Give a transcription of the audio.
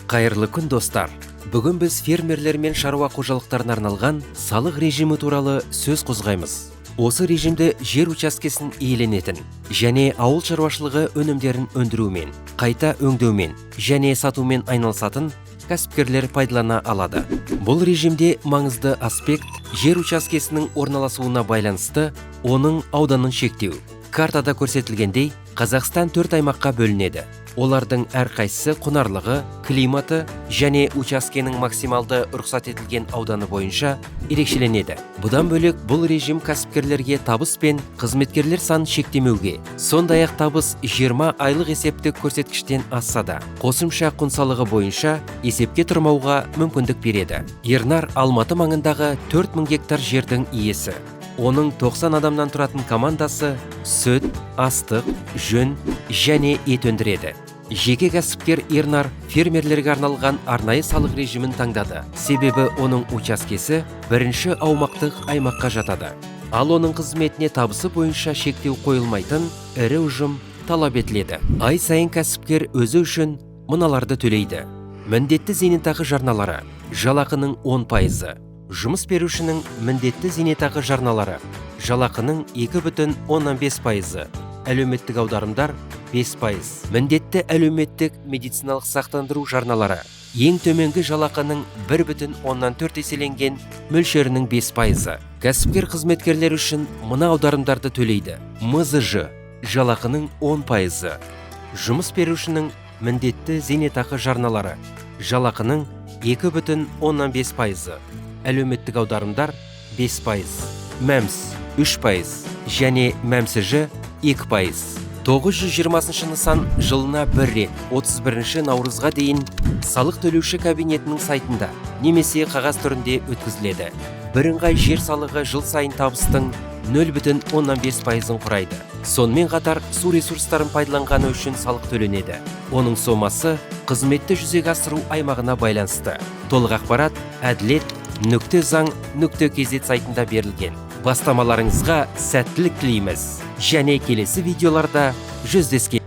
Қайырлы күн, достар! Бүгін біз фермерлер мен шаруа қожалықтарына арналған салық режимі туралы сөз қозғаймыз. Осы режимді жер учаскесін иеленетін және ауыл шаруашылығы өнімдерін өндірумен, қайта өңдеумен және сатумен айналысатын кәсіпкерлер пайдалана алады. Бұл режимде маңызды аспект – жер учаскесінің орналасуына байланысты оның ауданын шектеу. Картада көрсетілгендей, Қазақстан төрт аймаққа бөлінеді. Олардың әрқайсысы құнарлығы, климаты және учаскенің максималды рұқсат етілген ауданы бойынша ерекшеленеді. Бұдан бөлек, бұл режим кәсіпкерлерге табыс пен қызметкерлер санын шектемеуге, сондай-ақ табыс 20 айлық есептік көрсеткіштен асса да, қосымша құн салығы бойынша есепке тұрмауға мүмкіндік береді. Ернар – Алматы маңындағы 4000 гектар жердің иесі. Оның 90 адамнан тұратын командасы сүт, астық, жүн және ет өндіреді. Жеке кәсіпкер Ернар фермерлерге арналған арнайы салық режимін таңдады. Себебі оның учаскесі бірінші аумақтық аймаққа жатады. Ал оның қызметіне табысы бойынша шектеу қойылмайтын ірі ұжым талап етіледі. Ай сайын кәсіпкер өзі үшін мыналарды төлейді: міндетті зейнетақы жарналары – жалақының 10%, жұмыс берушінің міндетті зейнетақы жарналары – жалақының 2,5%, әлеуметтік аударымдар – 5%, міндетті әлеуметтік медициналық сақтандыру жарналары – ең төменгі жалақының 1,4 еселенген мөлшерінің 5%. Кәсіпкер қызметкерлер үшін мына аударымдарды төлейді: МЗЖ – жалақының 10%, жұмыс берушінің міндетті зейнетақы жарналары – жалақының 2,5%, әлеуметтік аударымдар 5%, МӘМС 3% және МӘМСЖ 2%. 920 нысан жылына бір рет 31 наурызға дейін салық төлеуші кабинетінің сайтында немесе қағаз түрінде өткізіледі. Бірыңғай жер салығы жыл сайын табыстың 0,5%-ын құрайды. Сонымен қатар, су ресурстарын пайдаланғаны үшін салық төленеді. Оның сомасы қызметті жүзеге асыру аймағына байланысты. Толық ақпарат әділет.заң.kz сайтында берілген. Бастамаларыңызға сәттілік тілейміз және келесі видеоларда жүздескен